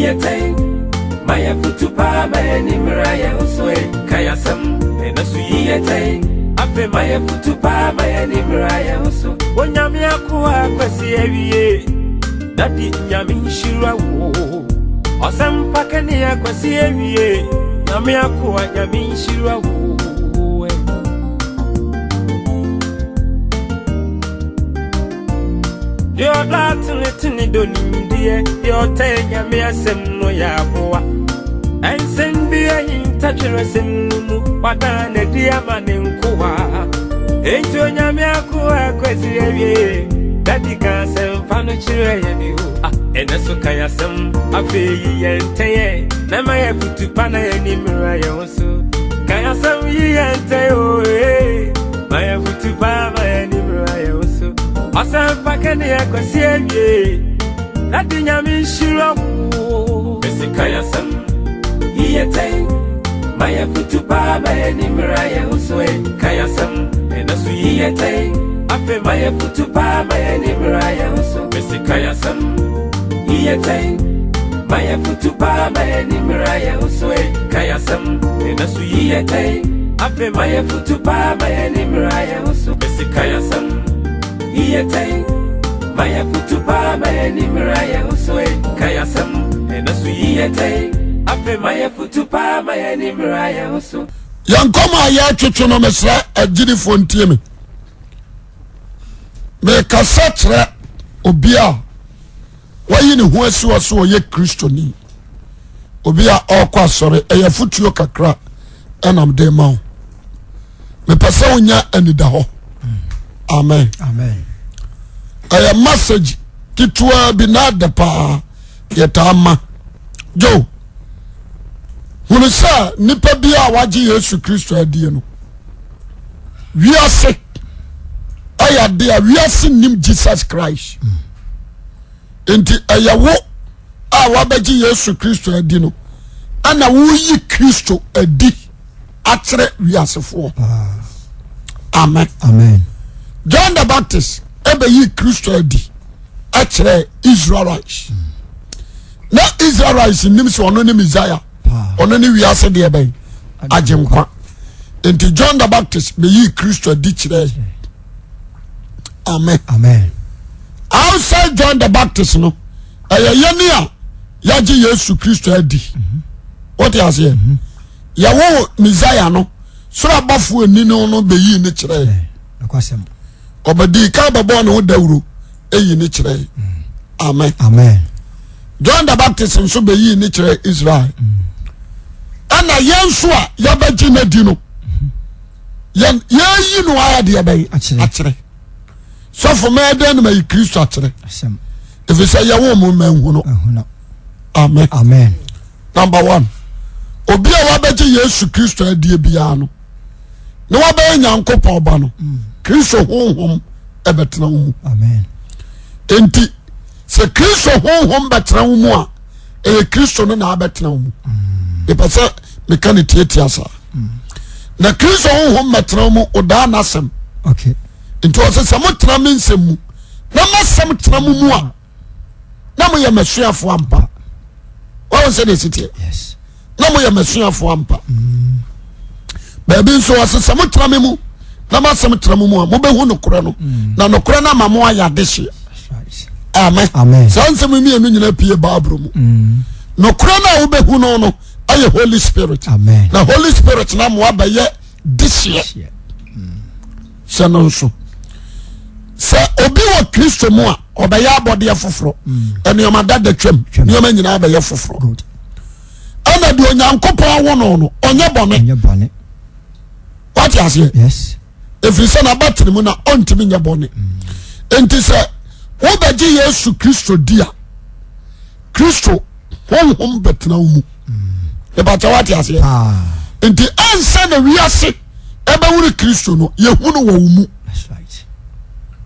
Yiyɛ tɛn, ma yɛ futu paa ma yɛ nimra yɛ ho so e, ka yɛ asɛm, ɛna so yiyɛ tɛn. Afei ma yɛ futu paa ma yɛ nimra yɛ ho so. Onyame akoa kwasi awie, dadi nyame nhyira wo. Ɔsɛmpa kɛne akwasi awie, nyame akoa nyame nhyira wo. Deɛ ɔdɔ atenetene dɔ nimdeɛ, deɛ ɔtɛn nyame asɛm no yɛ aboa. Ɛnsɛm bi ahinta twerɛsɛm no mu, wadan n'adi ama ne nkoa. Enti onyame akoa akwasi awie, dadi ka asɛmpa no kyerɛ yɛ bi o. Ah, ɛnɛ so ka yɛ asɛm, afei yi yɛn ntɛn na ma yɛ futu pa na yɛ nimra yɛn ho so. Ka yɛ asɛm yi yɛn ntɛn o, ee. Ma yɛ futu pa ma yɛ nimra yɛn ho so. Ɔsɛmpa kɛne akwasi awie, dadi nyame nhyira wo. Mesi ka yɛ asɛm, yi yɛ tɛn. Ma yɛ futu pa ma yɛ nimra yɛn ho so e. Ka yɛ asɛm, ɛnɛ so yi yɛ tɛn. Afei ma yɛ futu pa ma yɛ nimra yɛn ho so. Mesi ka yɛ asɛm, yi yɛ tɛn. Ma yɛ futu pa ma yɛ nimra yɛn ho so e. Ka yɛ asɛm, ɛnɛ so yi yɛ tɛn. Afei ma yɛ futu pa ma yɛ nimra yɛn ho so. Mesi ka yɛ asɛm, yi yɛ tɛn. Ma yɛ futu pa ma yɛ nimra yɛn ho so e. Ka yɛ asɛm, ɛnɛ so yi yɛ tɛn. Afei ma yɛ futu pa ma yɛ nimra yɛn ho so. Yɛn nkɔmɔ a yɛretwetwe no mesrɛ agyidifoɔ ntie me. Mekasa kyerɛ obi a wayi ne ho asi hɔ sɛ ɔyɛ Kristoni, obi a ɔrekɔ asɔre. Ɛyɛ afotuo kakra ɛnam de ma wo. Mepɛ sɛ wonya anidahɔ. Amen. Amen. Ɛyɛ message ketewa bi na adɛ paa yɛtaa ma. Joe, hunu sɛ nipa bi a wagye Yesu Kristo adie no, wiase ɛyɛ ade a wiase nim Jesus Christ. Nti ɛyɛ wo a wabɛgye Yesu Kristo adi no ɛna woyi Kristo adi akyerɛ wiasefoɔ. Amen. Amen. John the Baptist ɛbɛyi Kristo adi akyerɛ Israelites. Na Israelites nim sɛ ɔno ne Messiah, ɔno ne wiase deɛ bɛn agyenkwa. Nti John the Baptist bɛyi Kristo adi kyerɛ. Amen. Amen. Outside John the Baptist no, ɛyɛ yɛne a yɛagye Yesu Kristo adi. Wote aseɛ? Yɛwo Messiah no, soro abɔfoɔ ani no no bɛyii ne kyerɛɛ. Nokwasɛm. Ɔbɛdii kan bɛbɔɔ ne ho dawuro eyi ne kyerɛɛ. Amen. Amen. John the Baptist nso bɛyii ne kyerɛɛ Israel. Ɛna yɛn nso a yɛbɛgye no adi no, yɛn yɛyi no ayɛ deɛ bɛyɛ Akyerɛ. akyerɛ. Sɔfo mɛyɛ dɛn na mayi Kristo akyerɛ? Asɛm. Ɛfiri sɛ yɛwo mo mma nhu no. Ahu no. Amen. Amen. Number one, obi a wabɛgye Yesu Kristo adie biara no, na wabɛyɛ Nyankopɔn ba no, Kristo honhom ɛbɛtena wo mu. Amen. Enti sɛ Kristo honhom bɛtena wo mu a, ɛyɛ Kristo no na abɛtena wo mu. Mepɛ sɛ meka ne tiatia saa. Na Kristo honhom bɛtena wo mu, ɔdaa n'asɛm. Okay. Nti ɔsɛ sɛ motena me nsɛm mu na m'asɛm tena mo mu a, na moyɛ m'asuafoɔ ampa. Wɔn sɛ deɛ ɛsi teɛ. Yes. Na moyɛ m'asuafoɔ ampa. Baabi nso ɔsɛ sɛ motena me mu na m'asɛm tena mo mu a, mobɛhu nokorɛ no, na nokorɛ no ama mo ayɛ adehyeɛ. That's right. Amen. Amen. Saa nsɛm mmienu nyinaa pie Bible mu. Nokorɛ no a wobɛhu no no ɛyɛ Holy Spirit. Amen. Na Holy Spirit na mo abɛyɛ dehyeɛ. Yeah. Hyɛ no nso sɛ obi wɔ Kristo mu a ɔbɛyɛ abɔdeɛ foforɔ. Nneɛma dada twam, nneɛma nyinaa bɛyɛ foforɔ. Good. Ɛna deɛ Onyankopɔn awo no no ɔnyɛ bɔne. Ɛnyɛ bɔne. Wate aseɛ? Yes. Ɛfiri sɛ n'aba tene mu na ɔntumi nyɛ bɔne. Nti sɛ wobɛgye Yesu Kristo di a, Kristo honhom bɛtena wo mu. Ìbàkyɛ wate aseɛ? Ah. Nti ansa na wiase ɛbɛwuri Kristo no, yɛhu no wɔ wo mu. That's right.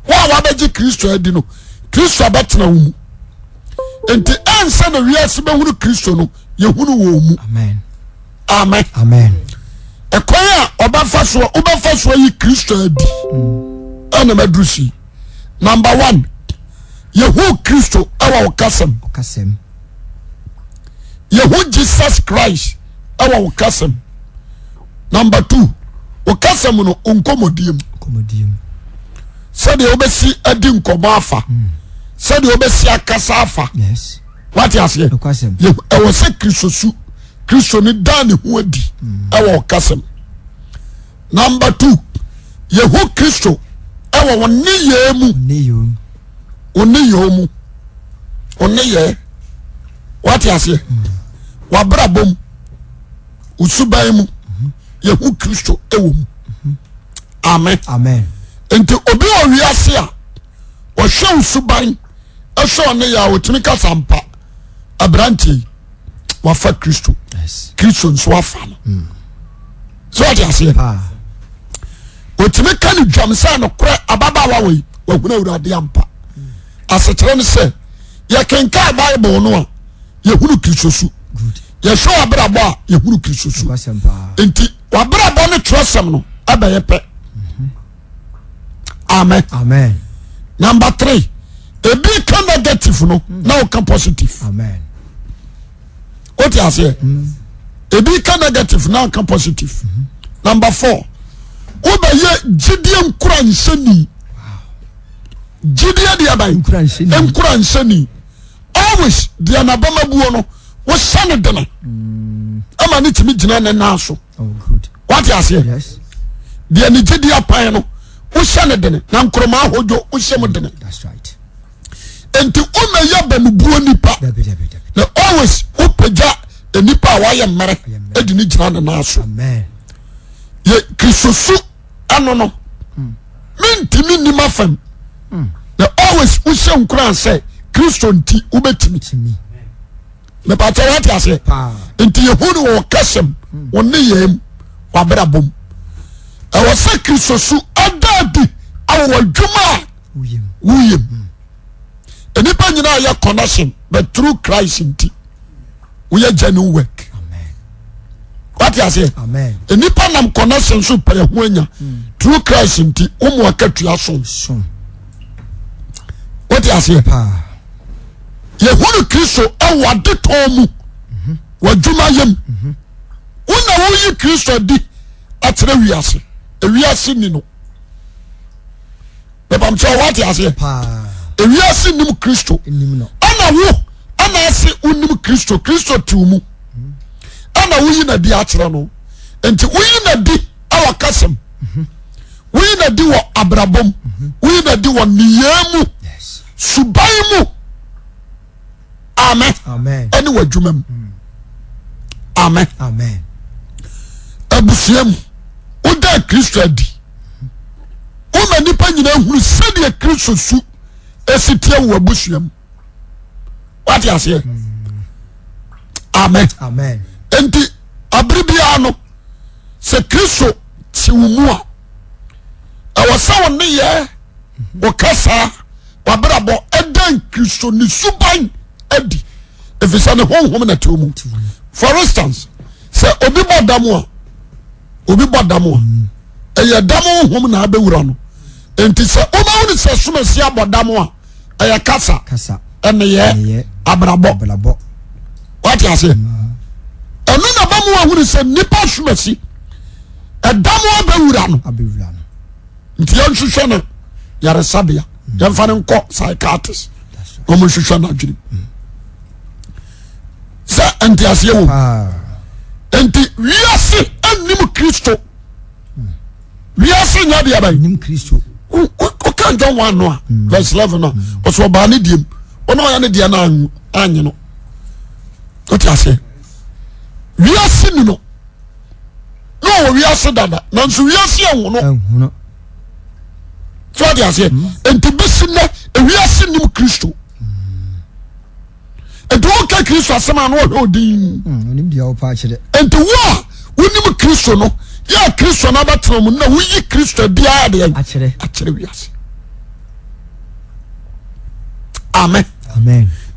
Wo a wabɛgye Kristo adi no, Kristo abɛtena wo mu. Nti ansa na wiase bɛhunu Kristo no, yɛhu no wɔ wo mu. Amen. Amen. Amen. Ɛkwan a ɔbɛfa so wobɛfa so ayi Kristo adi ɛna maduru si. Number one, yɛhu Kristo ɛwɔ wo kasɛm. Ɔkasɛm. Yɛhu Jesus Christ ɛwɔ wo kasam. Number 2, wo kasam no nkɔmmɔdie mu. Sɛdeɛ wobɛsi adi nkɔmmɔ afa. Sɛdeɛ wobɛsi akasa afa. Wate aseɛ? Ɛwɔ sɛ Kristo su Kristo ne daa ne ho adi ɛwɔ wo kasam. Number 2, yɛhu Kristo ɛwɔ wo nneyɛɛ mu. Wo nneyɛɛ mu. Wo nneyɛɛ. Wate aseɛ? W'abrabɔ mu, wo suban mu, yɛhu Kristo ɛwɔ mu. Amen. Amen. Nti obi wɔ wiase a ɔhwɛ wo suban ɛhwɛ ɔne yɛ a ɔtumi kasa mpa aberanteɛ yi wafa Kristo. Kristo nso afa no. So wate aseɛ? Ɔtumi ka ne dwam sɛ nokorɛ ababaawa wɔ yi wahunu Awurade ampa. Asekyerɛ ne sɛ yɛkenkan Bible no a yɛhunu Kristo su. Yɛhwɛ w'abrabɔ a yɛhunu Kristo su. Nti w'abrabɔ ne twerɛsɛm no ɛbɛyɛ pɛ. Amen. Amen. Number 3, ebi ka negative no na ɔka positive. Amen. O ti aseɛ? Ebi ka negative na ɔka positive. Number 4, wobɛyɛ gyidie nkura nsɛnni. Gyidie deɛ bɛn? Nkura nsɛnni. Always deɛ n'abama buo no, wohyɛ ne dene ama ne tumi gyina ne nan so. Oh, Wate aseɛ? Deɛ ne gyidie apan no, wohyɛ ne dene na nkoroma ahodwo wohyɛ mu dene. Nti womɛyɛ bamubuo nipa na always wopagya nipa a wayɛ mmerɛ de ne gyina ne nan so. Yɛ Kristosu ɛno no mentumi nni ma fam na always wohyɛ nkuran sɛ Kristo nti wobɛtumi. Mepatɛ wate aseɛ? Nti yɛhu no wɔ kasɛm wɔ nneyɛɛ mu w'abrabɔ mu. Ɛwɔ sɛ Kristo su ɛda adi awɔ adwuma a woyɛ mu. Nnipa nyinaa yɛ connection but through Christ nti woyɛ genuine work. Wate aseɛ? Nnipa nam connection so pɛ ho anya through Christ nti wɔn mu akatua so. Wate aseɛ? Yɛhunu Kristo ɛwɔ adetɔn mu wɔ adwuma yɛ mu. Wo na woyi Kristo adi akyerɛ wiase. Ewiase ni no. Mepamkyɛ wate aseɛ? Ewiase nim Kristo. Ɛna wo ɛna ase wonim Kristo. Kristo te wo mu. Ɛna woyi n'adi akyerɛ no. Nti woyi n'adi ɛwɔ kasam. Woyi n'adi wɔ abrabɔ mu. Woyi n'adi wɔ nneyɛɛ mu. Suban mu. Amen. Ɛne wɔ adwuma mu. Amen. Abusua mu. Woda Kristo adi. Woma nnipa nyinaa hunu sɛdeɛ Kristo su esi teɛ wɔ abusua mu. Wate aseɛ? Amen. Nti abere biara no sɛ Kristo te wo mu a ɛwɔ sɛ wo nneyɛɛ wo kasa w'abrabɔ ɛdan Kristo ne suban adi efisɛ ne honhom na te wo mu. For instance sɛ obi bɔ dam a obi bɔ dam a ɛyɛ dam honhom na abɛwura no nti sɛ wobɛwo ne sɛ somasi abɔ dam a ɛyɛ kasa ɛneyɛ abrabɔ wate aseɛ ɛno na bɛmu ahunu sɛ nnipa somasi ɛdam abɛwura no nti yɛnhwehwɛ no yaresabea yɛmfa no nkɔ psychiatrist na wɔn nhwehwɛ no adwene sɛ nteaseɛ wɔ nti wiase anim Kristo wiase nya deɛ bɛn nim Kristo woka John 1 no a mm. verse 11 no a mm. ɔsɛ ɔbaa ne deɛm ɔna ɔyɛ ne deɛ no anye no wote aseɛ wiase ni no na ɔwɔ wiase dada nanso wiase ahu no so ɔde aseɛ mm. nti bɛsi nnɛ ewiase nim Kristo nti woka Kristo asɛm a na ɔhwɛ odin mm, nti wo a wonim Kristo no yɛ Kristo no abɛtena mu na woyi Kristo biara deɛ akyerɛ wiase amen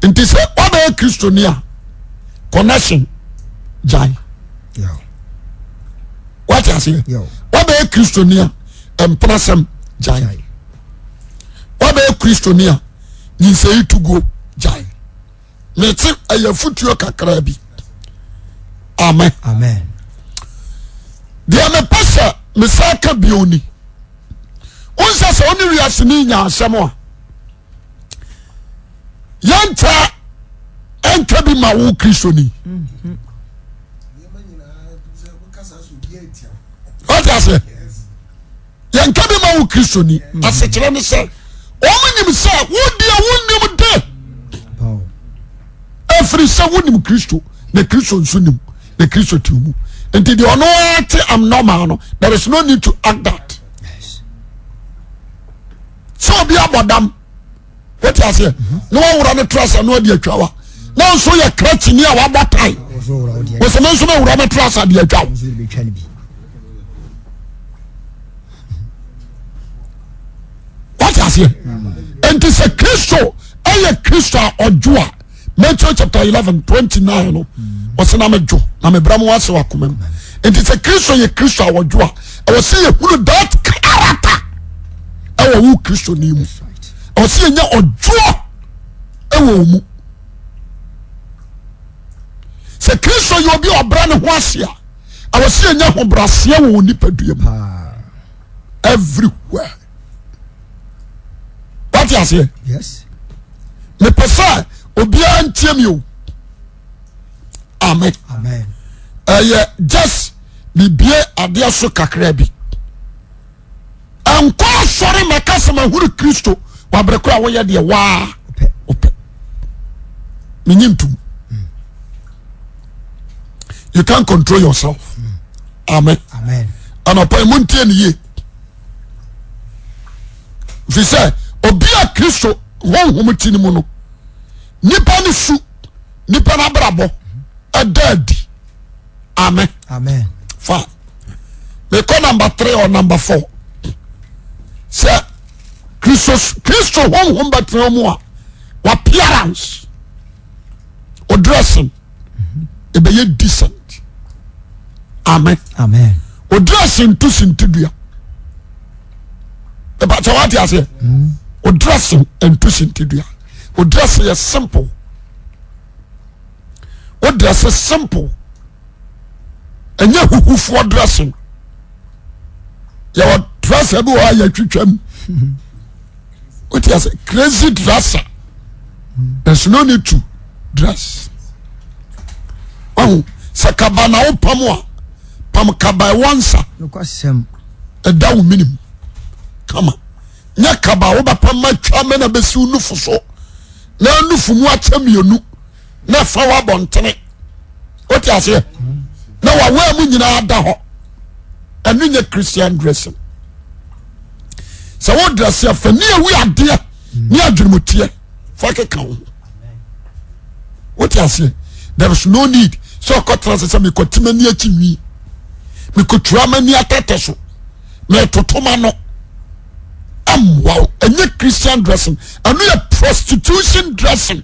nti sɛ wabɛyɛ Kristo ni a connection gyae wate aseɛ wabɛyɛ Kristo ni a mpenasɛm gyae wabɛyɛ Kristo ni a nyinsɛyi tuguo gyae mete ɛyɛ futuo kakra bi. Amen. Amen. Deɛ mepɛ sɛ mesa ka bio ni. Wonsɛ sɛ wone wiase ne nya asɛm a yɛntaa ɛnka bi ma wo kristoni. Wate aseɛ? Yɛnka bi ma wo kristoni. Asekyerɛ ne sɛ wɔn nim sɛ wo deɛ wonim de. Ɛfiri sɛ wonim Kristo na Kristo nso nim na Kristo te mu. Nti deɛ ɔno ara te abnormal no there is no need to act that. Sɛ obi abɔ dam wote aseɛ na wawura no trasa na ɔde atwa wa na nso yɛ krakyini a wabɔ tae wɔsɛ me nso mewura me trasa de atwa wo. Wote aseɛ nti sɛ Kristo ɛyɛ Kristo a ɔdwo a Matthew chapter 11 29 no ɔsɛ na medwo na mebrɛ mo ase wɔ akoma mu nti sɛ Kristo yɛ Kristo a ɔdwo a ɛwɔ sɛ yɛhunu that character ɛwɔ wo Kristo ni mu ɛwɔ sɛ yɛnya ɔdwoɔ ɛwɔ wo mu sɛ Kristo yɛ obi a ɔbrɛ ne ho ase a ɛwɔ sɛ yɛnya ahobrɛaseɛ wɔ wo nipadua mu everywhere wate aseɛ mepɛ sɛ obiara ntie mi o amen ɛyɛ just bibie adeɛ so kakra bi nkɔ asɔre mɛka sɛ mahunu kristo wabere koro a woyɛ deɛ waa wopɛ menye ntom you can't control yourself amen anɔpa yi montie ne yie fi sɛ obi a kristo honhom ti no mu no nipa no su nipa no abrabɔ ɛda adi amen amen fa mekɔ number three or number four sɛ kristo kristo honhom bɛtena mu a w'appearance o dressing ɛbɛyɛ decent amen amen o dressing nto sintidua ɛbɛkyɛ wate aseɛ o dressing nto sintidua o dressing yɛ simple o dressing simple ɛnyɛ huhufoɔ dressing yɛwɔ dresser bi wɔ hɔ a yɛtwitwam wote ase crazy dresser there's no need to dress ɔho sɛ kaba na wopam a pam kaba ɛwɔ nsa ɛda wo minim kama nyɛ kaba wobɛpam ma twa mɛ na bɛsi wo nufu so na nufu mu akyɛ mmienu na ɛfa wɔ abɔntene wote aseɛ na wawaa mu nyinaa da hɔ ɛno nyɛ Christian dressing sɛ wo dresse afa ne awi adeɛ ne adwenemuteɛ fa keka wo wote aseɛ there is no need sɛ ɔkɔtena sɛ sɛ mekɔte m'ani akyi nwi mekɔtura m'ani atɛtɛ so metoto ma no ɛmmoa wo ɛnyɛ Christian dressing ɛno yɛ prostitution dressing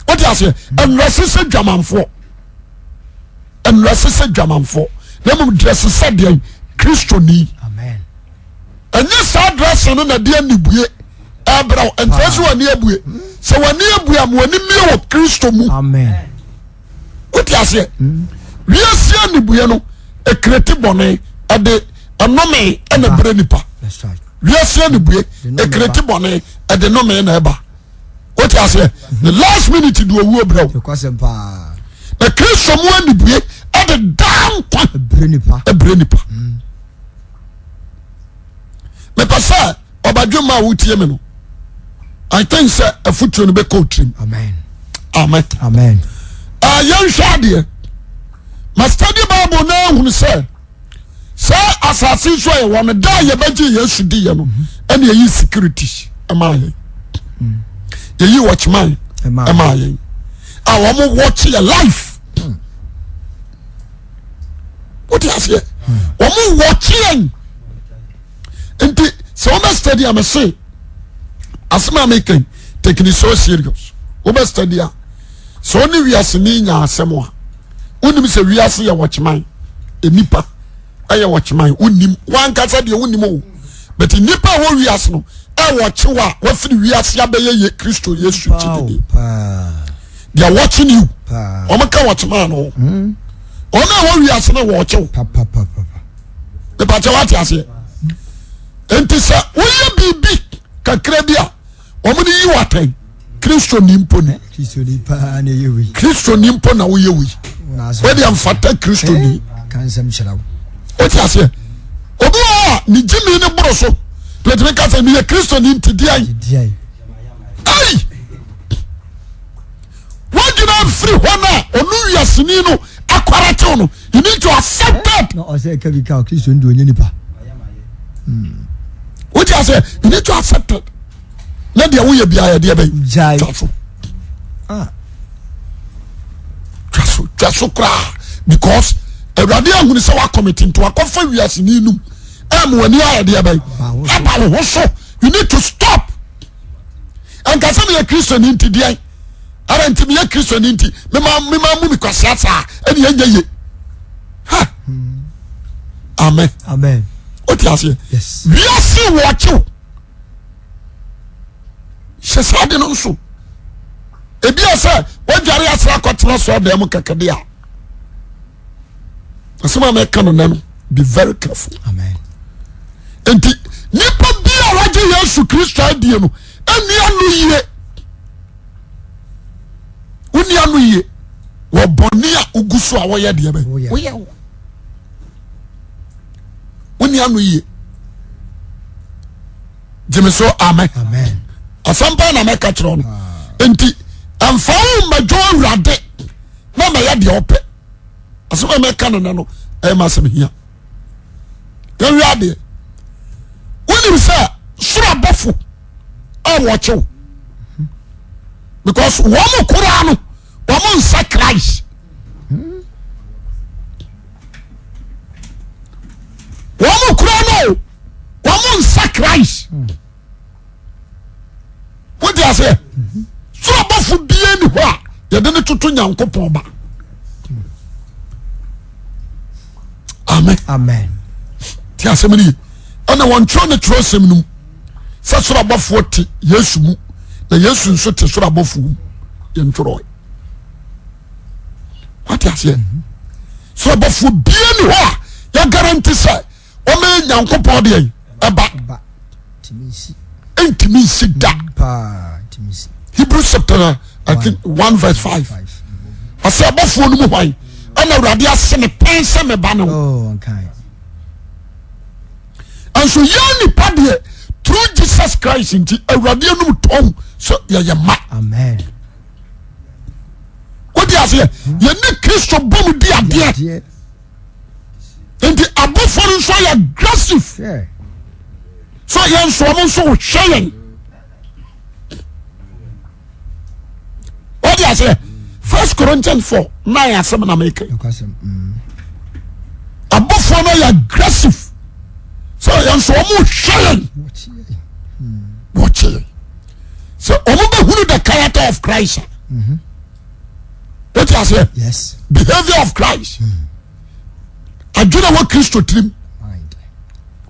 wote aseɛ ɛnrɛse sɛ dwamanfoɔ ɛnrɛse sɛ dwamanfoɔ na mmom drɛse sɛ deɛ kristoni ɛnyɛ saa dressing no na de anibue ɛbrɛ wo ɛnkyerɛ sɛ w'ani abue sɛ w'ani abue a ma w'ani mmue wɔ kristo mu wote aseɛ wiase anibue no ɛkreti bɔne ɛde ɛnome ɛna brɛ nipa wiase anibue ɛkreti bɔne ɛde nome na ɛba wote aseɛ the last minute de owuo brɛ wo na kristo mu anibue ɛde daa nkwa ɛbrɛ nipa mepɛ sɛ ɔbadwemma a wotie me no I think sɛ afotuo no bɛkɔ tirim amen amen uh, yɛnhwɛ adeɛ ma study bible na ahunu sɛ sɛ asase so a yɛwɔ no da a yɛbɛgye yesu diiɛ no ɛna yɛyi security ɛmaa yɛn yɛyi watchman ɛmaa yɛn a wɔn watch yɛ life wote aseɛ wɔn watch yɛn nti sɛ wɔn bɛ study a mɛ se asɛm a mɛ kɛn take it so serious wɔn bɛ study a sɛ wɔn ne wiase ni nya asɛm a. wonim sɛ wiase yɛ wɔkyeman nipa ɛyɛ wɔkyeman wonim wankasa deɛ wonim o but nipa a wɔ wiase no ɛwɔ kyew a wafiri wiase abɛyɛ yɛ kristo yesu kyididi they are watching you. Wɔn ka wɔkyemaa no ho. Wɔn a wɔwi ase no wɔkyew. Nipakyɛ wate aseɛ. Nti sɛ woyɛ biribi kakra bi a wɔn de yi wɔ atɛn. Kristo ni mpo ni. Kristo ni mpo na woyɛ wei. Wode amfata Kristo ni. Wote aseɛ. Obi wɔ hɔ a ne gyimi ne boro so. Tumi ka sɛ meyɛ Kristo ni nti deɛn. Ei! Wogyina mfiri hɔ no a ɔno wiaseni no akwarakyew no. You need to accept it. Na ɔsɛ ɛka bi ka Kristo ni deɛ ɔnyɛ nipa. Wote aseɛ. You need to accept it. Na deɛ woyɛ biara yɛ deɛ bɛyi. Twa so. Ah. Twa so twa so koraa because Awurade ahunu sɛ wakɔmiti nti wakɔfa wiaseni num ɛmu wani ayɛ deɛ bɛyi. Aba wo ho so. You need to stop. Ɛnka sɛ meyɛ Kristoni nti deɛn ara nti meyɛ Kristoni nti mema mema mu me kwasea saa ɛne ɛnyɛ ye. Ha. Amen. Amen. Wote aseɛ? Yes. Wiase wɔkyew. Hyɛ saa de no nso. Ebi a sɛ wadware asra akɔtena sɔɔ dan mu kɛkɛ de a. Asɛm a mɛka no nɛ no be very careful. Amen. Nti nipa bi a wagye Yesu Kristo adie no ɛnni ano yie. Wonni ano yie wɔ bɔne a wogu so a wɔyɛ deɛ bɛ woyɛ wo. Wonni ano yie. Gyeme so amen. Amen. Asɛm paa na mɛka kyerɛ no. Ah. Nti ɛmfa wo mmɛdwo awurade na mɛyɛ deɛ ɔpɛ. Asɛm a mɛka no nɛ no ɛyɛ ma asɛm hia. Yɛnhwɛ adeɛ. Wonim sɛ soro abɔfo a wɔkyew because wɔn koraa no wɔn nsa Christ. Wɔn koraa no wɔn nsa Christ. Wote aseɛ? Soro abɔfo bie ni hɔ a yɛde ne toto Nyankopɔn ba. Amen. Amen. Ti asɛm no ye. Ɛna wɔntwerɛ ne twerɛsɛm no mu sɛ soro abɔfoɔ te Yesu mu na Yesu nso te soro abɔfoɔ mu. Yɛntwerɛ. Wate aseɛ? Soro abɔfoɔ bie ni hɔ a yɛgaranti sɛ wɔmɛyɛ Nyankopɔn deɛ ɛba. Ntumi nsi da. Hebrews chapter I think 1 verse 5. Ɔsɛ abɔfoɔ no mu hwan ɛna Awurade ase ne pɛn sɛ me ba no. Oh, Nso yɛn nipa deɛ through Jesus Christ nti Awurade anum tɔn sɛ yɛyɛ ma. Amen. Wode aseɛ yɛne Kristo bom di adeɛ. Nti abɔfoɔ no nso yɛ aggressive. So yɛn nso wɔn nso hwɛ yɛn. Wode aseɛ First Corinthians 4 9 asɛm na meka. Abɔfoɔ no yɛ aggressive. So yɛn nso wɔn hwɛ yɛn. Wɔkye yɛn. Sɛ wɔn bɛhunu the character of Christ a. Wote aseɛ? Yes. Behavior of Christ. Adwene wɔ Kristo tirim.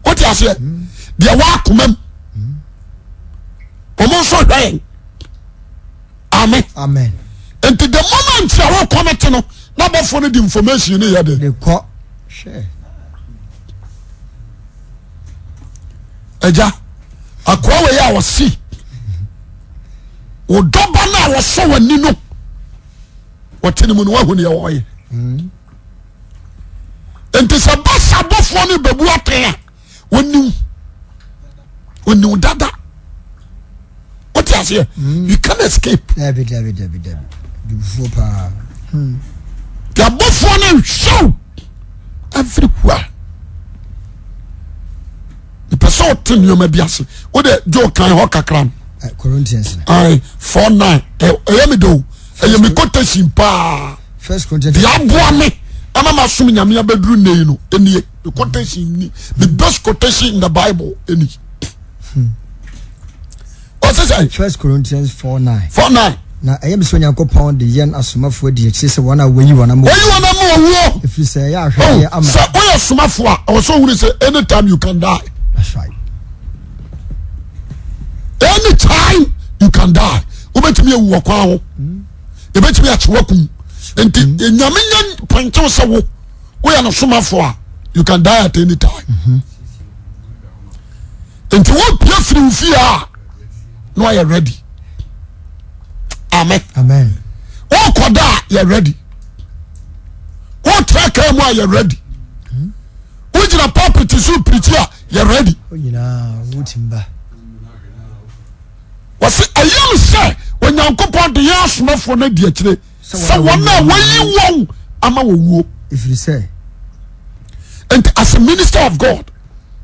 Wote aseɛ? Deɛ wɔ akoma mu. Wɔn nso hwɛ yɛn. Amen. Amen. Nti the moment a wɔkɔ no te no, na abɔfoɔ no de information no yɛ de. De kɔ. Hwɛ. Agya, akoa wei a ɔsi. Wo dɔba no a wɔsɔ w'ani no wɔte ne mu no wahu deɛ wɔyɛ nti sɛ basa abɔfoɔ no bɛbu atɛn a wɔniw wɔniw dada wote aseɛ you can escape. Dabi dabi dabi dabi dubufoɔ paa. Deɛ abɔfoɔ no nhwɛw everywhere. Mepɛ sɛ ɔte nneɛma bi ase. Wo de Joe kan hɔ kakra no. Eh, Corinthians. Ayi 4:9. Ɛyɛ mi de o. Ɛyɛ mi quotation paa. First Corinthians. Deɛ aboa me ama ma som nyame abɛduru nne yi no ɛnie. The quotation ni the best quotation in the Bible ɛni. Ɔsɛ sɛ. First Corinthians 4:9. 4:9. Na ɛyɛ me sɛ Onyankopɔn de yɛn asomafoɔ adi akyire sɛ wɔn a wɔayi wɔn ama Wɔyi wɔn ama owuo. Ɛfiri sɛ ɛyɛ ahwɛdeɛ Oh, ama. sɛ woyɛ somafoɔ a ɛwɔ sɛ ohunu sɛ anytime you can die. That's right. Anytime you can die. Wobɛtumi awu wɔ kwan ho. Yɛbɛtumi akye wakum. Nti nyame nya pɔnkyew sɛ wo woyɛ no somafoɔ a you can die at any time. Nti wopie firi wo fie a na wayɛ ready. Amen. Amen. Wokɔda a yɛ ready. Wotra kaa mu a yɛ ready. Wogyina pulpit so pirikyi a yɛ ready. Wɔsi ɛyam sɛ Onyankopɔn de yɛn asomafoɔ no adi akyire sɛ wɔn a wɔyi wɔn ama wɔwuo. Ɛfiri sɛ. Nti as a minister of God,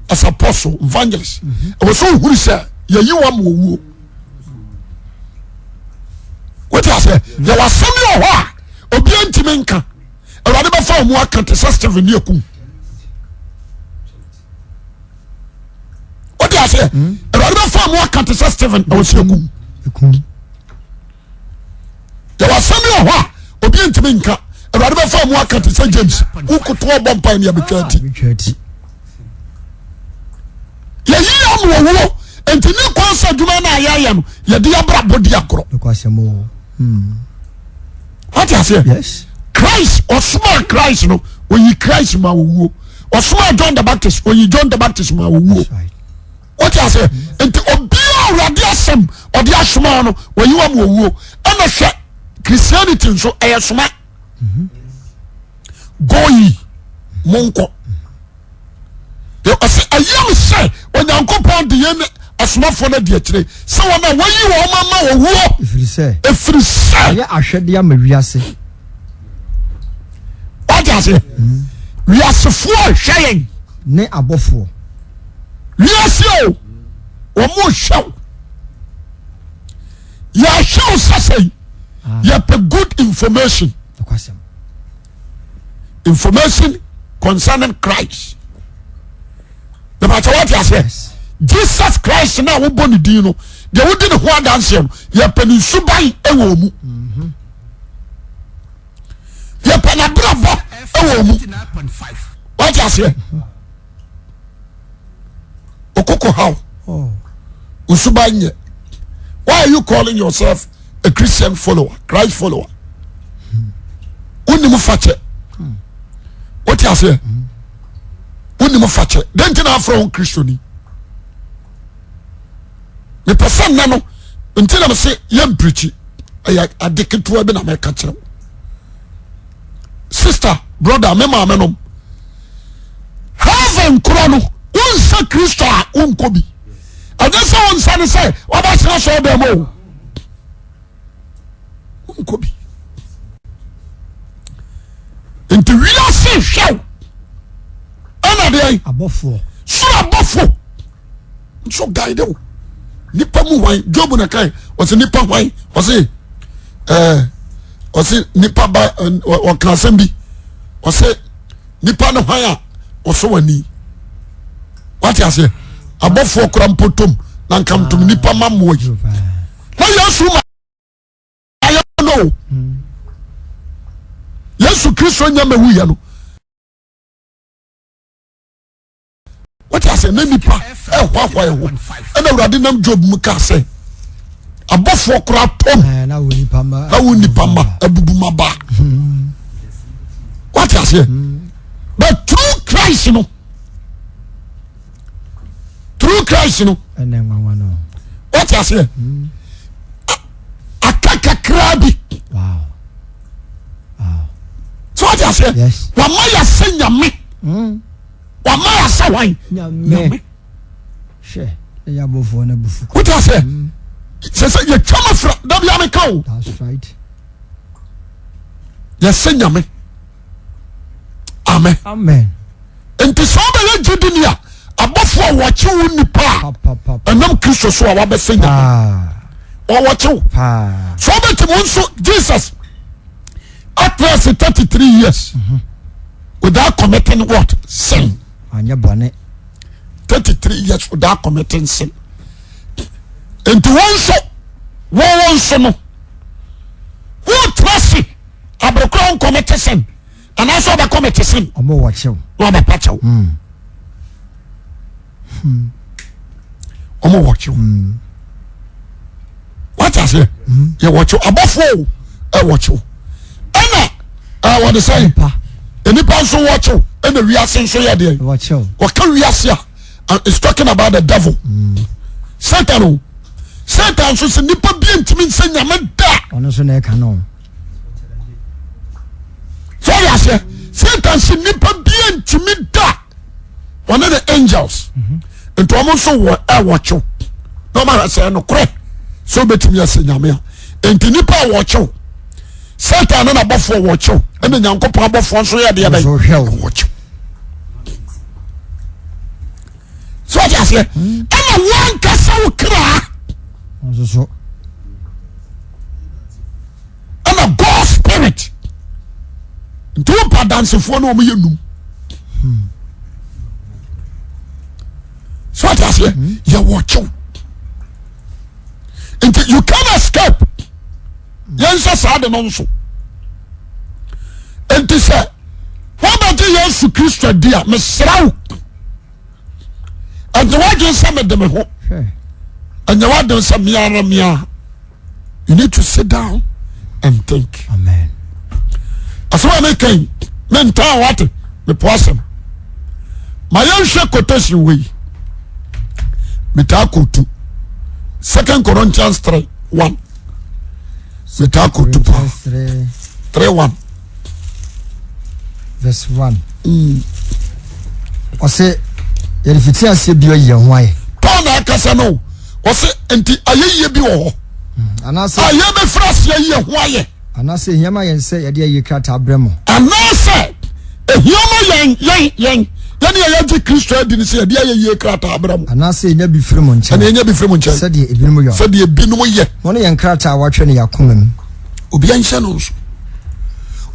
as apostle, evangelist, ɛwɔ sɛ ohuru sɛ yɛyi wɔn ama wɔwuo. Wote aseɛ? Yɛwɔ asɛm bi wɔ hɔ a obiara ntumi nka. Awurade bɛfa wɔn aka te sɛ Stephen ne akum. Wote aseɛ? Awurade bɛfa wɔn aka te sɛ Stephen ɛwɔ sɛ akum. Yɛwɔ asɛm bi wɔ hɔ a obiara ntumi nka. Awurade bɛfa wɔn aka te sɛ James. Wokoto ɔbɔ mpa ne abɛtwa ati. Yɛyi ama owuo nti ne kwan sɛ adwuma no a yɛyɛ no yɛde abrabɔ di agorɔ. Wate aseɛ? Christ ɔsomaa Christ no oyi Christ ma owuo. Ɔsomaa John the Baptist oyi John the Baptist ma owuo. Wate aseɛ? Nti obiara awurade asɛm ɔde asoma no oyi wa ma owuo. Ɛna hwɛ Christianity nso ɛyɛ soma. Go ye monkɔ. Ɔsɛ ɛyam sɛ Onyankopɔn de yɛn asomafoɔ no adi akyire sɛ wɔn a wɔyi wɔn ama owuo. Ɛfiri sɛ. Ɛfiri sɛ. Ɛyɛ ahwɛdeɛ ama wiase. Wate aseɛ? Wiasefoɔ hwɛ yɛn. Ne abɔfoɔ. Wiase o, wɔn hwɛ wo. Yɛahwɛ wo sɛ sɛn. Ah. Yɛpɛ good information. Information concerning Christ. Bàtà wate aseɛ. Jesus Christ náà wobɔ ne din no, deɛ wodi ne ho adanseɛ no, yɛpɛ ne nsuban wɔ mu. Mhm. Yɛpɛ n'abrabɔ wɔ mu. Wate aseɛ. Okoko how? Oh. Nsuban nyɛ. Why are you calling yourself a Christian follower, Christ follower? Wonim fakyɛ. Wote aseɛ? Wonim fakyɛ. Dɛn nti na afrɛ wo Kristoni? Mepɛ sɛ nnɛ no nti na mese yɛmpirikyi. Ɛyɛ ade ketewa bi na mɛka kyerɛ wo. Sister, brother, me maame nom. Heaven korɔ no, wonsɛ Kristo a wonkɔ bi. Ɛnyɛ sɛ wonsa ne sɛ wabɛsena sɔɔ dɛm o. Wonkɔ bi. Nti wiase hwɛw ɛna deɛ abɔfoɔ soro abɔfo nso guide wo nipa mu hwan Job na kan ɔsɛ nipa hwan ɔsɛ ɛɛ ɔsɛ nipa ba ɔka asɛm bi ɔsɛ nipa no hwan a ɔsɔ w'ani wate aseɛ abɔfoɔ kora mpotom na nkamtom ah, nipa ma mmoa yi na Yesu ma ayɛ no Yesu Kristo nya ma wuyɛ no wote aseɛ na nipa ɛhoahoa yɛ ho ɛna awurade nam Job mu kaa sɛ abɔfoɔ koraa tɔm na wo nipa ma abubu ma ba wote aseɛ but through Christ no through Christ no wote aseɛ aka kakraa bi so wote aseɛ wama yɛsɛ nyame hmm. wama yɛsɛ hwan nyame wote aseɛ hmm. sɛ sɛ yɛtwa ma fra da bia meka o yɛsɛ nyame amen amen nti sɛ wobɛyɛ gyidini a abɔfoɔ a wɔkye wo nipa a ɛnam kristo so a wabɛsɛ nyame ah. wɔwɔkye wo sɛ wobɛtumi wo nso jesus atena ase 33 years mm -hmm. without committing what sin anyɛ bɔne 33 years without committing sin nti wo nso wɔwɔ nso no wotena ase aberekora wo nkɔmete sin anaasɛ ɔbɛkɔ mete sin ɔmo wɔ kyɛw na ɔbɛpa kyɛw hmm. Hmm. ɔmo wɔ kyɛw hmm. wate aseɛ yɛwɔ kyɛw abɔfoɔ o ɛwɔ kyɛw ɛna. Wɔde sɛ nipa nso wɔkyew ɛna wiase nso yɛ deɛ wɔka wiase a is talking about the devil. Satan o Satan nso sɛ nipa bi ntumi nsɛ nyame da. Ɔno nso na ɛka no. Sɛ ɔyɛ aseɛ Satan sɛ nipa bi ntumi da wɔne ne angels nti wɔn nso wɔ ɛwɔkyew na wɔn ahwɛ sɛ ɛnokorɛ sɛ ɔbɛtumi asɛ nyame a nti nipa a wɔkyew Satan ne n'abɔfoɔ wɔkyew ɛna Nyankopɔn abɔfoɔ nso yɛ deɛ bɛyɛ wɔkyew sɛ ɔte aseɛ ɛna wankasa wo kra ɛna God spirit nti wo mpa adansefoɔ no wɔn yɛ num sɛ ɔte aseɛ yɛ wɔkyew nti you can escape yɛn nhyɛ saa de no nso nti sɛ wobɛgye Yesu Kristo adi a mesrɛ wo ɛnyɛ w'adwene sɛ mede me ho ɛnyɛ w'adwene sɛ meara mea you need to sit down and think. Amen. Asɛm a meka yi mentaa wate mepo asɛm ma yɛnhwɛ quotation wei metaa kotu Second Corinthians 3 1 metaa kotu paa 3 1 verse 1 ɔsɛ yɛde fiti aseɛ bio ayi yɛn ho ayɛ. Paul na akasa no ɔsɛ nti ayɛyie bi wɔ hɔ anaasɛ a yɛbɛfiri aseɛ ayi yɛn ho ayɛ. Anaasɛ ehia ma yɛn sɛ yɛde ayie krataa brɛ mo. Anaasɛ ehia ma yɛn yɛn yɛn yɛne yɛn yɛgye Kristo adi no sɛ yɛde ayɛyie krataa brɛ mo. Anaasɛ yɛnya bi firi mo nkyɛn. Ɛna yɛnya bi firi mo nkyɛn. Sɛdeɛ ebinom yɛ. Sɛdeɛ ebinom yɛ. Mo ne yɛn krataa a wɔatwerɛ no yɛn akoma mu. Obiara nhyɛ no nso.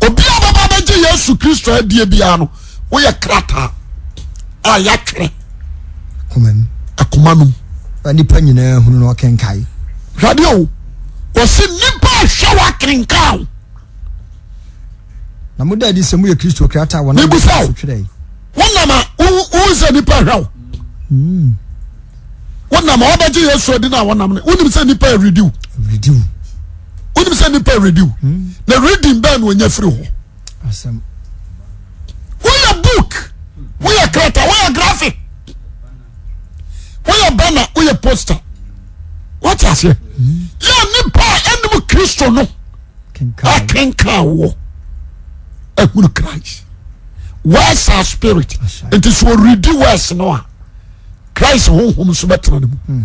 Obi a bɛba bɛgye Yesu Kristo adie biara no, woyɛ krataa a yɛatwerɛ. Akoma mu. Akoma no mu. Na nipa nyinaa hunu na ɔkenkae. Hwɛdeɛ o, wɔsi nipa ahwɛ wɔ akenkan o. Na mo da adi sɛ moyɛ Kristo krataa wɔn a so twerɛ. Wonam a wohu sɛ nipa hwɛ wo. Wonam a wɔbɛgye Yesu adi na wɔnam no wonim sɛ nipa redi wo. Redi wo. Wonim sɛ nipa redi wo. Na reading bɛn na onya firi hɔ. Asɛm. Woyɛ book, woyɛ krataa, woyɛ graphic, woyɛ banner, woyɛ poster. Wate aseɛ? Yɛ nipa a ɛnim Kristo no akenkan wɔ ahunu Christ. Words are spirit. Nti sɛ ɔredi words no a Christ honhom nso bɛtena ne mu. Hmm.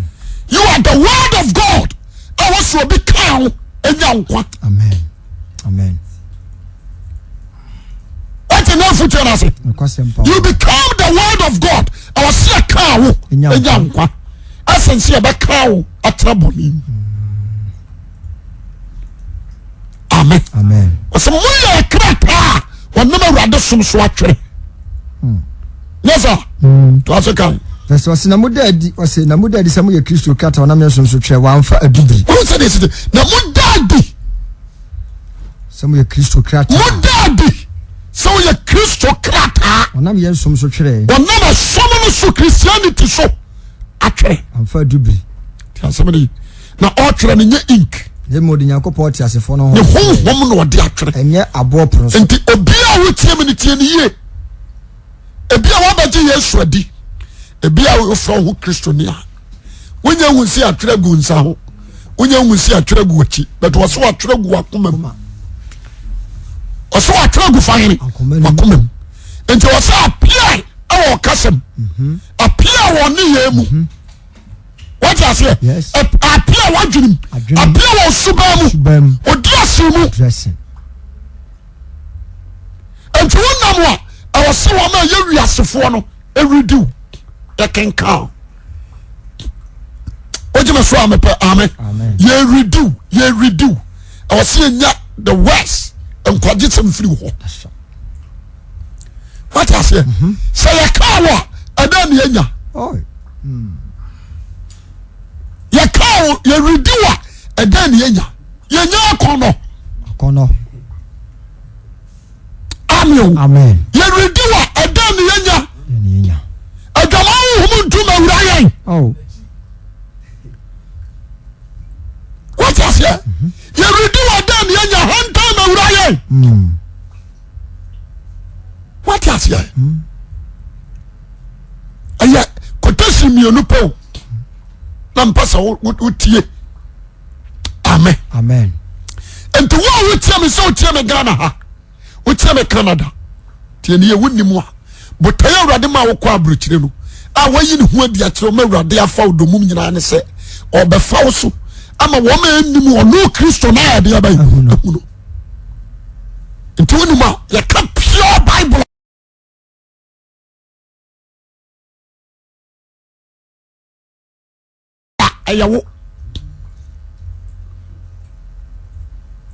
You are the word of God. Ɛwɔ sɛ obi kaa wo anya nkwa. Amen. Amen. Wate na afutuo no ase. You become the word of God. Ɛwɔ sɛ ɛkaa wo anya nkwa. Ɛsɛn sɛ yɛbɛkaa wo atena bɔne mu. Amen. Amen. Ɔsɛ moyɛ krataa a wɔnam Awurade som so atwerɛ. Hmm. Nyɛ saa. Hmm. To ase kan. Verse ɔsɛ na moda adi ɔsɛ na moda adi sɛ moyɛ Kristo krataa wɔnam yɛn som so twerɛ wɔamfa adubiri. Wɔn sɛ de esi na moda adi. Sɛ moyɛ Kristo krataa. Moda adi sɛ woyɛ Kristo krataa. Wɔnam yɛn som so twerɛ. Wɔnam ɛsom no so Christianity so atwerɛ. Amfa adubiri. Ti asɛm de na ɔtwerɛ no nyɛ ink. Na mmom ɔde Nyankopɔn ɔteasefoɔ no Ne honhom na ɔde atwerɛ. Ɛnyɛ aboɔ pono so. Nti obiara a wotie me no tie no yie. Ebi a wabɛgye Yesu adi, ebi a wofrɛ wo ho Kristoni a, wonya hu sɛ atwerɛ agu nsa ho, wonya hu sɛ atwerɛ agu akyi, but wɔsɛ wɔatwerɛ agu wakoma mu. Wɔsɛ wɔatwerɛ agu fa hene wakoma mu. Nti wɔsɛ appear ɛwɔ ɔkasa mu, mhm. appear wɔ ne yɛ mu. Mhm. Wọ́n ti aseɛ appear wɔ adwene mu, appear wɔ suban mu, odi ase mu. Nti wonam a ɛwɔ sɛ wɔn a ɛyɛ wiasefoɔ no ɛrediw yɛkenkan wogyina so a mepɛ ame yɛrediw yɛrediw ɛwɔ sɛ yɛnya the worst nkwagye sɛm firi hɔ wate aseɛ mhm. sɛ yɛkaa wo a ɛdɛn ne yɛnya yɛkaa wo yɛrediw a ɛdɛn ne yɛnya yɛnya akɔnnɔ akɔnnɔ amen o amen yɛredi wa ɛdɛn ne yɛnya adwama honhom ntum awura yɛn oh. wate aseɛ mhm. yɛredi wa ɛdɛn ne yɛnya hantan ma awura yɛn mm. mmienu pɛ o na mpɛ sɛ wotie. Amen. Amen. Nti wo a wotie me sɛ wotie me Ghana ha, wotie me Canada, tie ne yɛ wonim a botaeɛ awurade ma wokɔ aburokyire no a wayi ne ho adi akyerɛ ma awurade afa wo domum nyinaa ne sɛ ɔbɛfa wo so ama wɔn a ɛnnim ɔno Kristo no a ɛde aba yi ahunu. Nti wonim a yɛka pure Bible a ɛyɛ wo.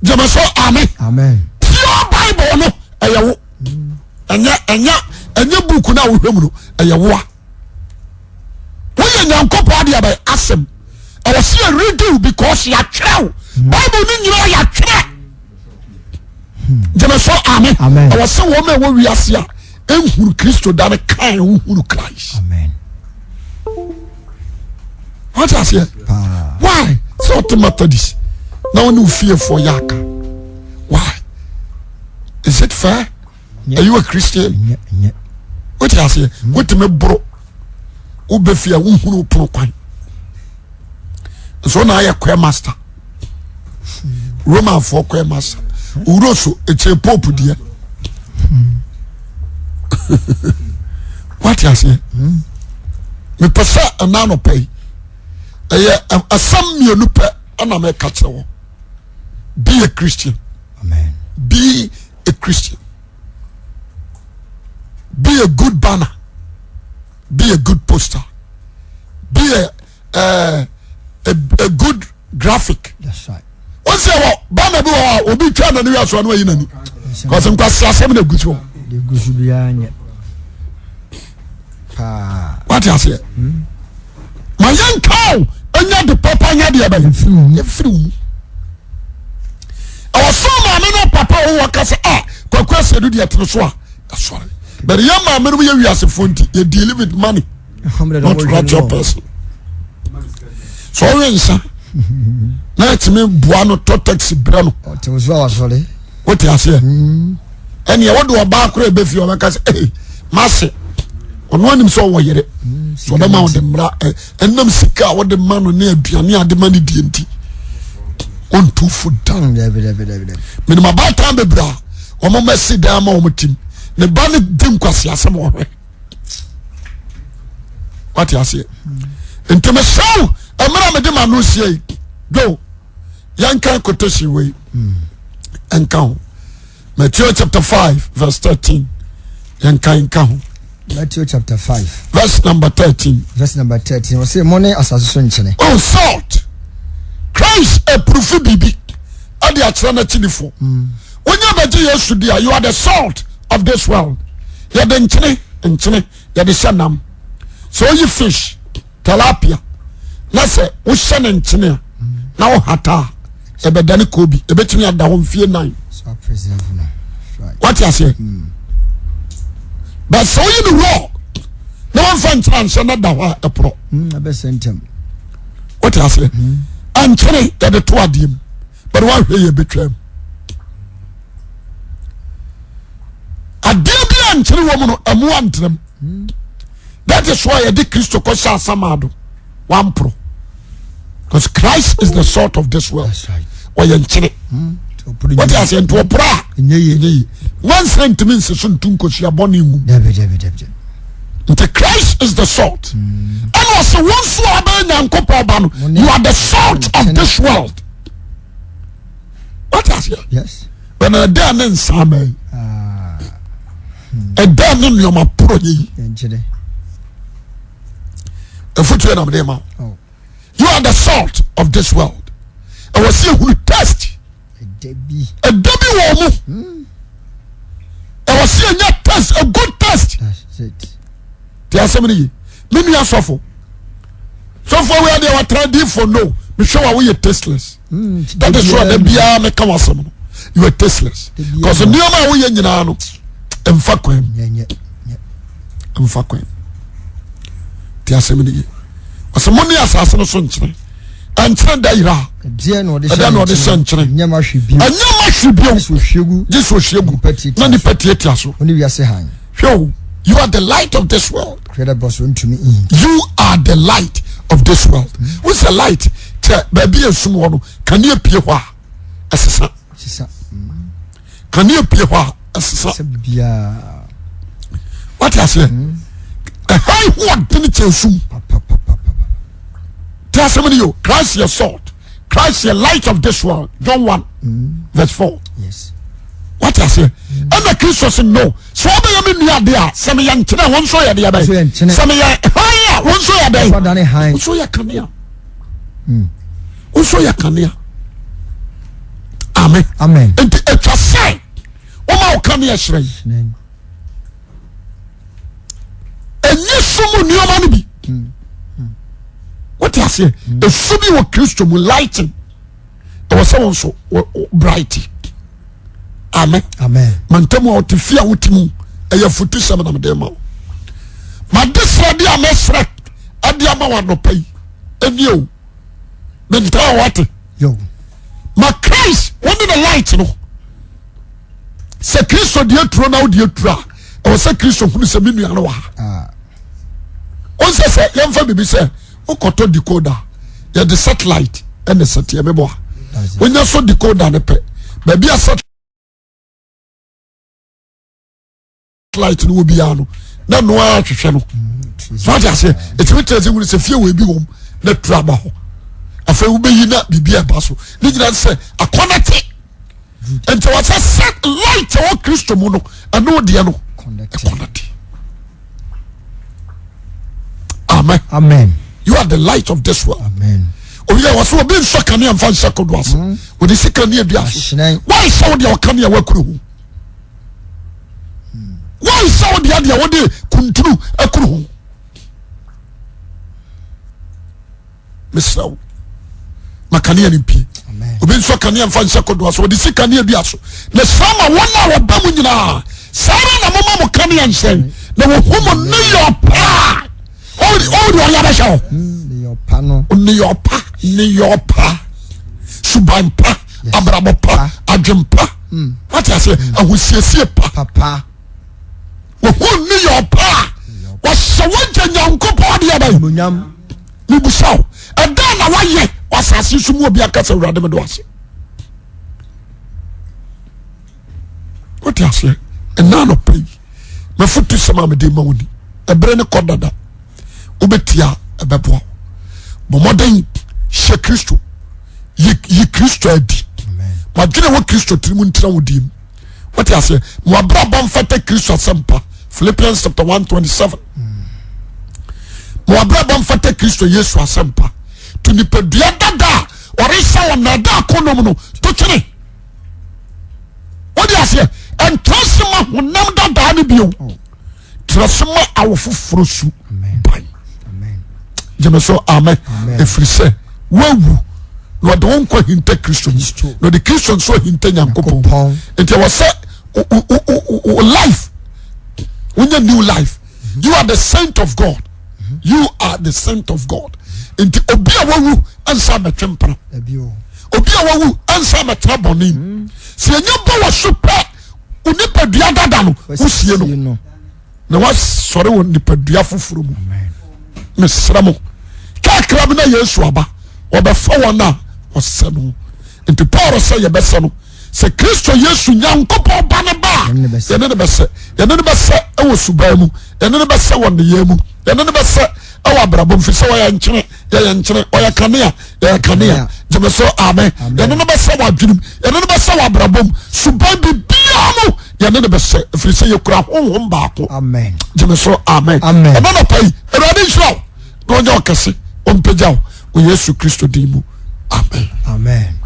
Gyeme so amen. Amen. Pure Bible no ɛyɛ wo. Ɛnyɛ ɛnyɛ ɛnyɛ book no a wohwɛ mu no ɛyɛ wo a. Woyɛ Nyankopɔn adeɛ bɛyɛ asɛm. Ɛwɔ sɛ yɛ read because yɛatwerɛ wo. Bible no nyinaa yɛatwerɛ. Gyeme so amen. Amen. Ɛwɔ sɛ wɔn a ɛwɔ wiase a ɛnhunu Kristo da no kan wohunu Christ. Amen. Wate aseɛ? Why? Sɛ ɔte Methodist na ɔne ofiefoɔ yɛ aka. Why? Is it fair? Are you a Christian? Wote aseɛ? Wotumi boro wobɛ fie a wohunu pono kwan. Nso na ayɛ choir master. Romanfoɔ choir master. Owuro so ɛkyɛ pope deɛ. Wate aseɛ? Mepɛ sɛ ɛna anɔpa yi ɛyɛ asɛm mmienu pɛ ɛna mɛka kyerɛ wɔ. Be a Christian. Amen. Be a Christian. Be a good banner. Be a good poster. Be a uh, a, a good graphic. That's right. Wọ́n sẹ́ wọ banner bi wɔ hɔ a obi twa n'ani wia so ɔno ayi n'ani. Kɔsi nkwasi asɛm na egu so. Egu so biara nyɛ. Paa. Wate aseɛ. Ma yɛn nka o enya de papa nya deɛ bɛyɛ. Efiri mu. Ɛwɔ so maame no papa a wɔwɔ kasa a kwaku asɛdu deɛ tene so a ɛsɔre. But yɛn maame no yɛ wiasefoɔ nti yɛ deal with money. Not righteous person. So ɔwe nsa na ɛtumi boa no tɔ taxi brɛ no. Wote aseɛ. Ɛnneɛ wode ɔbaa koraa ɛbɛfie ɔbɛka sɛ ee mase ɔno anim sɛ ɔwɔ yere so ɔbɛma ɔde mmara ɛnam sika a wɔde ma no ne aduane a de ma no die nti ɔntu fo da menim abaatan bebree a wɔn mɛsi dan ama wɔn tim ne ba no di nkwasi asɛm ɔhwɛ wate aseɛ nti mesrɛ wo mmerɛ a mede ma no sie yi do yɛnka quotation wei nka ho Matthew chapter 5 verse 13 yɛnka nka ho Matthew chapter 5 verse number 13 verse number 13 ɔsɛ mo ne asase so nkyene oh salt Christ apurufi biribi ɛde akyerɛ n'akyidifo wonya bɛgye Yesu di a you are the salt of this world yɛde nkyene nkyene yɛde hyɛ nam sɛ oyi fish tilapia na sɛ wohyɛ ne nkyene a na wohata a ɛbɛdane koobi ɛbɛtumi ada hɔ mfie nan wate aseɛ but sɛ woyi no raw na wɔmfa nkyene anhyɛ no da hɔ a ɛporɔ wote aseɛ ɛnkyene yɛde to adeɛ mu but woahwɛ yɛ bɛtwam adeɛ bi a nkyene wɔ mu no ɛmoa ntenam that is why yɛde Kristo kɔhyɛ asamado wamporo because Christ is the salt of this world ɔyɛ nkyene wote aseɛ nti ɔporo a ɛnyɛ yie wansɛ ntumi nsi so ntu nkosua bɔne ngu nti Christ is the salt ɛna ɔsɛ wɔn nso a ɔbɛyɛ Nyankopɔn ba no you are the salt of this world wote aseɛ bɛnna ɛdɛn ne nsaama yi ɛdɛn ne nneɛma porɔ yɛ yi efutuo na mede ma oh. you are the salt of this world ɛwɔ sɛ ehunu test ɛdɛ bi wɔ mu hmm. ɛwɔ sɛ enya test a good test te asɛm no yi me nua sɔfo sɔfo awia deɛ watra di for no mehwɛ wa woyɛ tasteless hmm, that is why da biara meka wasɛm no you are tasteless because nneɛma a woyɛ nyinaa no mfa kwan mu mfa kwan te asɛm no ye ɔsɛ mo ne asase no so nkyene ɛnkyene da yera ɛdeɛ na ɔde hyɛ nkyene ɛnyɛ ma hwe bio ɛnyɛ ma hwe bio gye sɛ ɔhwie gu na nipa tiatia so ɔne wiase han hwɛ o you are the light of this world you are the light of this world. Wo sɛ light kyɛ baabi yɛ sum wɔ no, kanea pie hɔ a ɛsesa. Kanea pie hɔ a ɛsesa. Wate aseɛ? Ɛhan ho ɔdene kyɛ sum. Te asɛm no yo. Christ yɛ salt, Christ yɛ light of this world. John 1 verse 4. Wate aseɛ? Ɛna Kristo sɛ no, sɛ wobɛyɛ me nua de a, sɛ meyɛ nkyene a, wo nso yɛ deɛ bɛyɛ. Sɛ meyɛ han a, wo nso yɛ dɛn? Wo nso yɛ kanea. Wo nso yɛ kanea. Amen. Nti atwa sɛ woma wo kanea hyerɛn. Ɛnyɛ sum nneɛma no bi. Wote aseɛ? Esu bi wɔ Kristo mu, lighting ɛwɔ sɛ wɔn nso bright. Amen. Mantam a ɔte fie a wote mu, ɛyɛ futu sɛm na mede ma wo. Made srɛ de a mɛsrɛ ɛde ama wo anɔpa yi ɛnie o, mentaa wate ma Christ wɔn ne the light no. Sɛ Kristo deɛ turo na wodeɛ turo a, ɛwɔ sɛ Kristo hunu sɛ me nua no wɔ ha. Ɔnsɛ sɛ yɛmfa biribi sɛ wokɔtɔ decoder, yɛde satellite ɛna sɛteɛ mebɔ a wonya so decoder no pɛ, baabi a satellite no wɔ biara no na noa ahwehwɛ no so ate aseɛ. Ɛtumi tena sɛ hunu sɛ fie wɔ ebi wɔm na turo aba hɔ. Afei wobɛyi na biribi ɛba so ne nyina sɛ akɔnɛte. Nti wɔsɛ sɛ light ɛwɔ Kristo mu no, ɛno deɛ no ɛkɔnɛte. Amen. Amen. You are the light of this world. Amen. Obi a wɔsɛ obi nsɔ kanea nfa nhyɛ kodo ase. Wɔde si kanea dua so. Wɔn sɛ wo deɛ ɔkanea wakuru ho. Wɔn sɛ wo deɛ deɛ wɔde kuntunu akuru ho. Mesrɛ wo, ma kanea no mpie. Obi nsɔ kanea nfa nhyɛ kodoɔ so, ɔde si kanea dua so na saa ma wɔn a wɔba mu nyinaa. Saa ara na moma mo kanea nhyɛn na wɔhu mo nneyɔ paa. Ɔwɔ deɛ ɔyɛ bɛhyɛ hɔ nneyɔ pa, nneyɔ pa, suban pa, abrabɔ pa, adwen pa, wate aseɛ, ahosiesie pa. Wɔhu nneyɔ pa a wɔhyɛ wɔgya Nyankopɔn deɛ bɛn. Mebusa wo, ɛdɛn na wayɛ wɔ asase so mu obi aka sɛ Awurade mede wase? Wote aseɛ? Ɛna anɔpa yi mafotu sɛm a mede ma wo ni, ɛberɛ ne kɔ dada, wobɛtia ɛbɛboa wo. Bɔ mmɔden hyɛ Kristo, yi Kristo adi. Madwene wɔ Kristo tirim ntena wo diem. Wote aseɛ? Ma wabrabɔ mfata Kristo asɛmpa, Philippians chapter 1 27. Ma wabrabɔ mfata Kristo Yesu asɛmpa. To nipadua dada a ɔrehyɛ wɔn na ɛda akɔnɔm no to twene. Wote aseɛ? Ɛntra se ma honam dadaa no bio. Tra se ma awo foforɔ su ban. Gyeme so amen. Ɛfiri sɛ woawu na ɔde wo nkwa hinta Kristo mu, na ɔde Kristo nso ahinta Nyankopɔn. Nti ɛwɔ sɛ wo life wonya new life. You are the saint of God. You are the saint of God. Nti obi a wawu nsa mɛtwe mpena, obi a wawu nsa mɛtena bɔne mu. Sɛ ɛnya bɔ wɔ so pɛ, onipadua dada no wosie no na wasɔre wɔ nipadua foforɔ mu. Mesrɛ mo, kakra bi na Yesu aba, wɔbɛfa wɔn a wɔsɛ no. Nti Paul sɛ yɛbɛsɛ no sɛ Kristo Yesu Nyankopɔn ba no ba a, yɛne ne bɛsɛ. Yɛne ne bɛsɛ wɔ suban mu, yɛne ne bɛsɛ wɔ nneyɛɛ mu, yɛne ne bɛsɛ wɔ abrabɔ mu, fi sɛ wɔyɛ nkyene, yɛyɛ nkyene, ɔyɛ kanea, yɛyɛ kanea. Gyeme so amen. Yɛne ne bɛsɛ wɔ adwenem, yɛne ne bɛsɛ wɔ abrabɔ mu, suban biribiara mu yɛne ne bɛsɛ, ɛfiri sɛ yɛkura honhom baako. Gyeme so amen. Ɛna nɔpa yi, Awurade nhyira wo na ɔnyɛ ɔkɛse, ɔmpagya wo wɔ Yesu Kristo din mu. Amen. Amen.